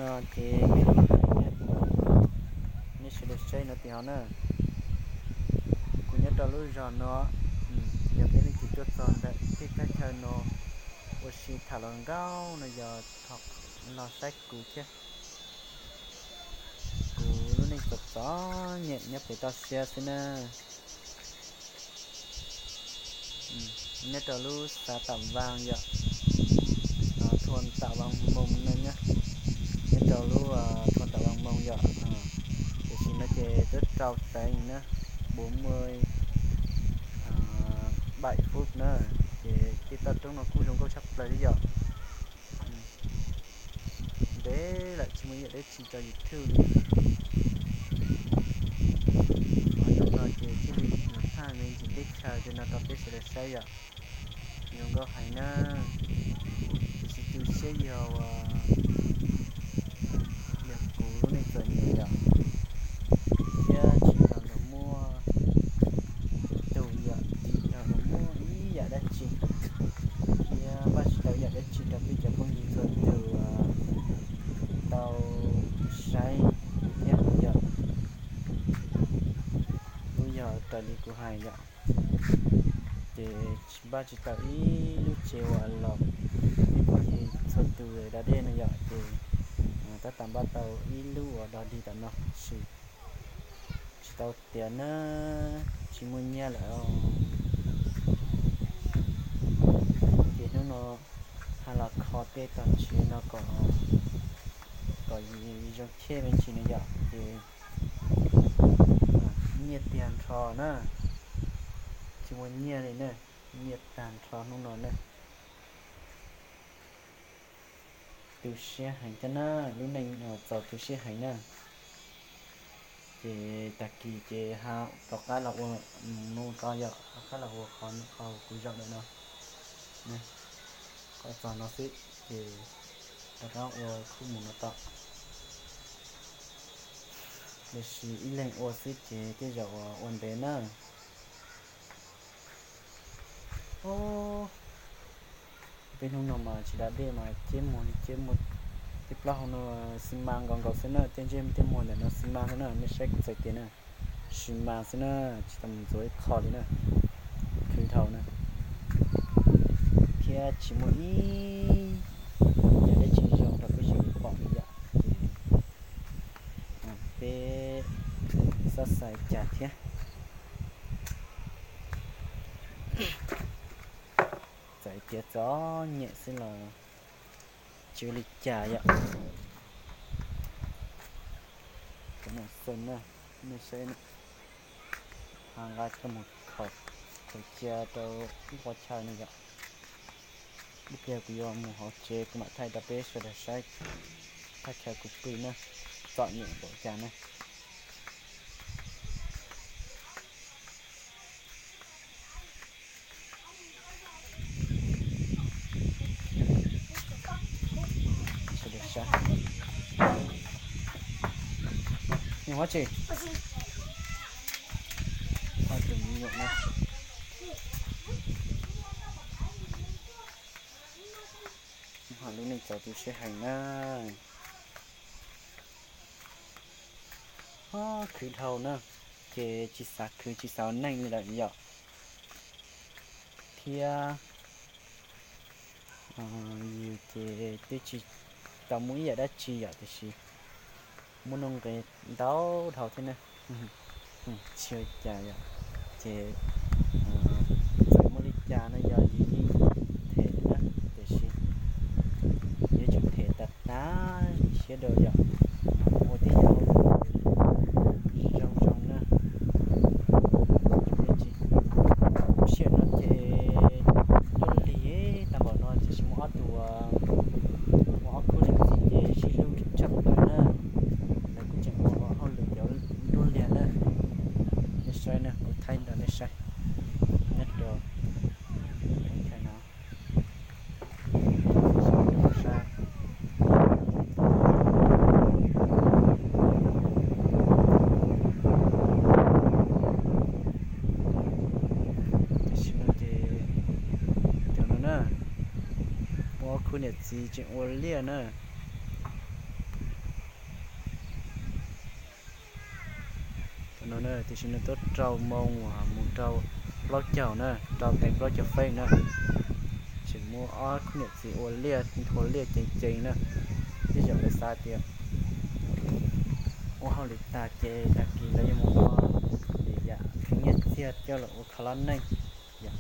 No ces nej sawv daws saib no tias hov na, kuv nyob rau lub zos no, yog peb leej twg tuaj txog ntawm tej thaj chaw no ua si tham hluas nkauj no yog thov los saib kuv thiab. Kuv lub neej txom txom nyem nyob pem toj siab xwb na. Nyob rau lub xav Tam Vaas yom, thua Tam Vaas Moos no na, nyob rau lub thua Tam Vaas Moos yom. Tiam sis no ces twb rau teev na, bốn mươi bảy phút na, ces tej toj roob no kuj zoo nkauj tshaj plaws li yom. Ntev lawm tsis muaj ib yam dab tsi rau YouTube li. Hnub no ces thiaj li los thaj me ntsis teb chaws tej no rau peb sawv daws saib yom. Zoo nkauj heev na, tiam sis tu siab yog, yog kuv lub neej txom nyem yom, thiab tsis yog los muaj tus yom, tsis yog los muaj ib yam dab tsi, thiab npaj tsis tau ib yam dab tsi rau peb cov phooj ywg txhua tus tau saib thiab yom. Kuj yog raws li kuv hais yom, ces npaj tsis tau ib lub tsev uas los peb phooj ywg txhua tus da dej no yom, ces tab tom npaj tau ib lub uas dog dig tom no, tab sis tsis tau tiav na, tsis muaj nyiaj lawm. Ces hnub no ha los kho tej tog tsev no kom, kom zoo chej me ntsis no yom, ces nyiaj tiag nrho na, tsis muaj nyiaj li na, nyiaj tag nrho hnub no na. Tu siab heev thiab na, lub neej txaus tu siab heev na. Ces tag kis ces ha rov qab los ua, mus ko yom, rov qab los ua qhov, qhov kuv zaum ntawm no. Qhov txog no xwb ces rov qab ua khub mus no tau. Tiam sis ib leeg ua xwb ces tej zaum ua ntev na. Peb hnub no mas tsis da dej mas ceb muag li ceb muag. Tej plaub hau no xi mas nkaus nkaus xwb na, tej ntsej tej muag ntawm no xi mas xwb na, nej saib kuv txhais tes na, xi mas xwb na, tsis tau mus ntxuav ib qho li na, khwv dhau na. Thiab tsis muaj ib yam dab tsi zoo rau peb sawv daws pom li yom, ces peb xob xav cas thiab. Txawm tias txom nyem xwb los tsis ua li cas yom. Cov no xwb na, nej saib na, ha nqa coj mus khaws cia rau ib qho chaw no yom. Ib pliag kuv yuav mus hauv tsev kuv mam thaij rau peb sawv daws saib thaj chaw kuv pw na, txom nyem npaum cas na. Sawv daws saib. Nws ua tsi? Ob tug me nyuam na. Ho lub neej txaus tu siab heev na. Khwv dhau na, ces tsis xav khwv tsis xav ua neej li lawm yom. Thiab yus ces twb tsis tau muaj ib yam dab tsi yom, tiam sis muaj nuj nqis ntau dhau thiab na. Tsis ua cas yom, ces txawm muaj li cas no yog yus yeej them na, tiam sis yuav tsum them tas tas siab rau yom, ua tej yam zoo zoo na. Lub sij hawm no ces lub lig tag npaum no, tiam sis muaj ob tug, muaj ob khub niam txiv ces sib hlub tshaj plaws na. Lawv kuj tseem ua hauj lwm cov nruab liag na. Nej saib na, kuv thaij rau nej saib nyob rau chaw no. Tam sim no ces cov no na, muaj ob khub niam txiv tseem ua liaj na. Tiam sis nws twb rau moo uas mus rau plaub caug na, rau teev plaub caug feeb na. Tseem muaj ob khub niam txiv ua liaj nthuav liaj ceev ceev na, tej zaum lawv xav tias ua hauj lwm tag ces tag kis lawv yuav mus ua lwm yam kheej nyiaj txiag coj los ua kho lub neej, yog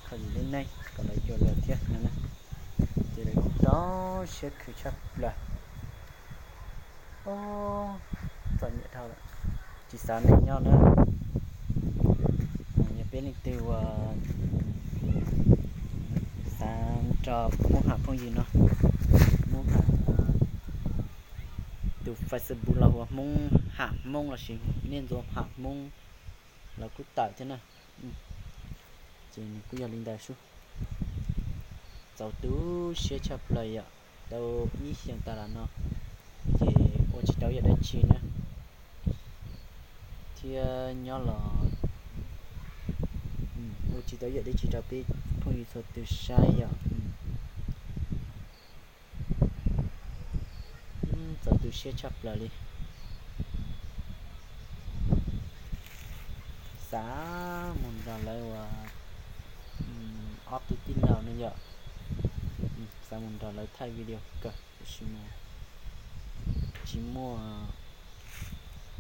kho yus lub neej kom lawv cuag lawv thiab no na. Ces lawv kuj rau siab khwv tshaj plaws. Txom nyem dhau lawm, tsis xav neeg nyob na. Yog peb leej twg uas xav nrog Hmoob Ham phooj ywg no, Hmoob Ham tus Facebook los hu ua Hmoob Ham Hmoob lossis nej ntxuav Ham Hmoob los kuj tawm thiab na. Ces nws kuj yog li ntawd xwb. Txaus tu siab tshaj plaws yom, tau ib xyoos tas los no ces ua tsis tau yam dab tsi na, thiab nyob los ua tsis tau yam dab tsi rau peb phooj ywg txhua tus saib yom. Txaus tu siab tshaj plaws li. Xav mus nrog lawv uas ob tug tij laug no yom, xav mus nrog lawv thaij video kawg tiam sis mas tsis muaj,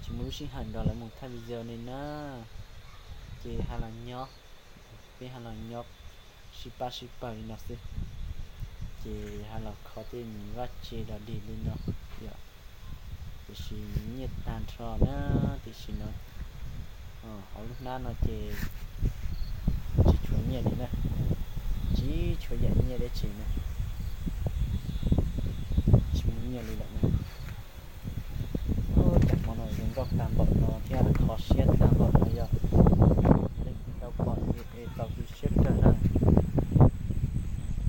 tsis muaj lub sij hawm nrog lawv mus thaij video li na. Ces ha los nyob, peb ha los nyob sib pab sib pawg li no xwb. Ces ha los kho tej me vaj tse dog dig li no yom. Tiam sis nyiaj tag nrho na, tiam sis no hauv lub hnab no ces tsis tshuav nyiaj li na, tsis tshuav yam nyiaj dab tsi na, tsis muaj nyiaj li lawm na. Cov hmo no zoo nkauj tag npaum no thiab kho siab tag npaum no yog leej twg tau pom ces txaus tu siab kawg na,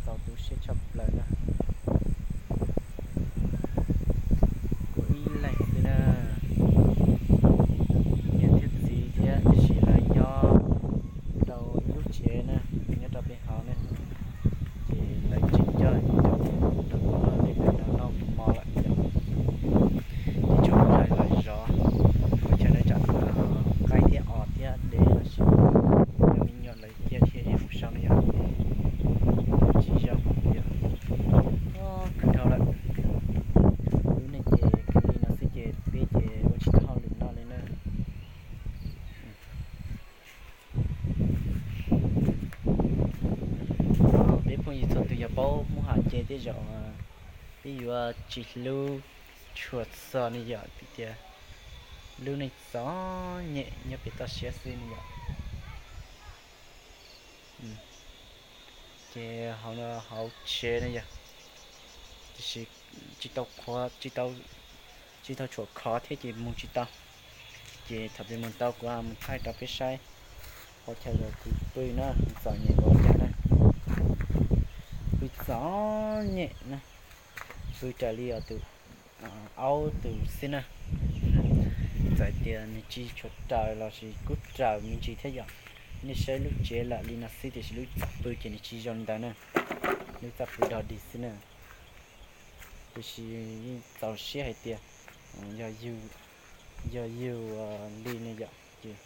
txaus tu siab tshaj plaws na. Kuv ib leeg xwb na, niam thiab txiv thiab tiam sis lawv nyob rau ib lub tsev na, nyob rau pem hauv na. Ces lawv tseem coj cov rau tom no, tej tus no noj mov lawm, ces tseem mus lawm zov, ua chaw lawv tsam qaib thiab os thiab dev los sis cov me nyuam lawv cia thiaj mus sau no yom, tsis zoo yom. Khwv dhau lawm, lub neej ces khwv li no xwb ces peb ces ua tsis tau hauj lwm no li na. Peb phooj ywg txhua tus yog paub Hmoob Ham ces tej zaum peb yuav tsis hlub tshua txog li yom, vim tias lub neej txom nyem nyob pem toj siab xwb li yom. Ces hauv no hauv tsev no yog, tiam sis tsis tau qhuav, tsis tau, tsis tau tshuam khov thiab ces mus tsis tau. Ces thaum twg mus tau kuv mus thaij rau peb saib qhov chaw uas kuv pw na, txom nyem ua cas na. Pw txom nyem na, pw raws li tus aub tus xwb na. Txawm tias nws tsis tshuav raws los sis kuj raws me ntsis thiab yom. Nej saib lub tsev lam li no xwb tiam sis lub txaj pw ces nws tsis zoo li ntawd na. Lub txaj pw dog dig xwb na. Tiam sis yeej txaus siab hais tias yog yug, yog yug li ne yom, ces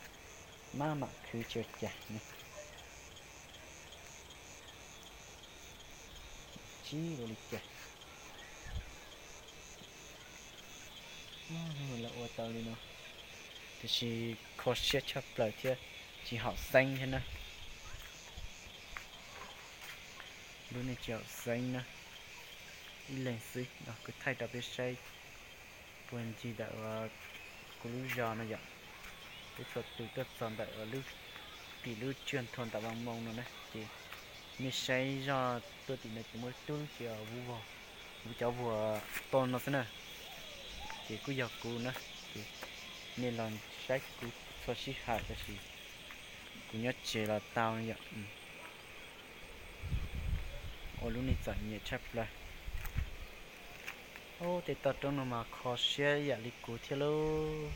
maj mam khwv tsis ua cas ne. Tsis ua li cas, lawv ua tau li no, tiam sis kho siab tshaj plaws thiab tsis haum xeeb thiab na. Lub neej tsis haum xeeb na. Ib leeg xwb no kuv thaij rau peb saib puag ncig ntawm kuv lub zos no yom. Peb txhua tus tuaj txog ntawm lub, tim lub tswg nthua ntawm Vaj Moos no na ces nej saib zog tuaj tim no ces muaj tub lub tsev, kuv cov vuag poj no xwb na. Ces kuj yog kuv na, ces nej los saib kuv txhua sij hawm tab sis kuv nyob tsev los tau yom. Ua lub neej txom nyem tshaj plaws. Ub, tej toj roob no mas kho siab yam li kuv thiab lauj.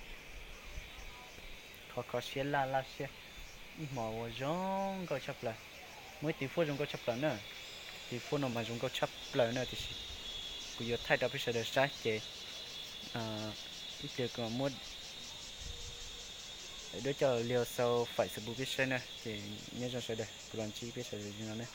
Kho kho siab laj laj siab. Ib hmos uas zoo nkauj tshaj plaws. Muaj ib tus fuab zoo nkauj tshaj plaws na. Tus fuab no mas zoo nkauj tshaj plaws na tiam sis kuv yuav thaij rau peb sawv daws saib ces ib pliag kuv muab Dua coj liag xau Facebook peb saib na, ces nyob zoo sawv daws, kuv los ntsib peb sawv daws li no ne.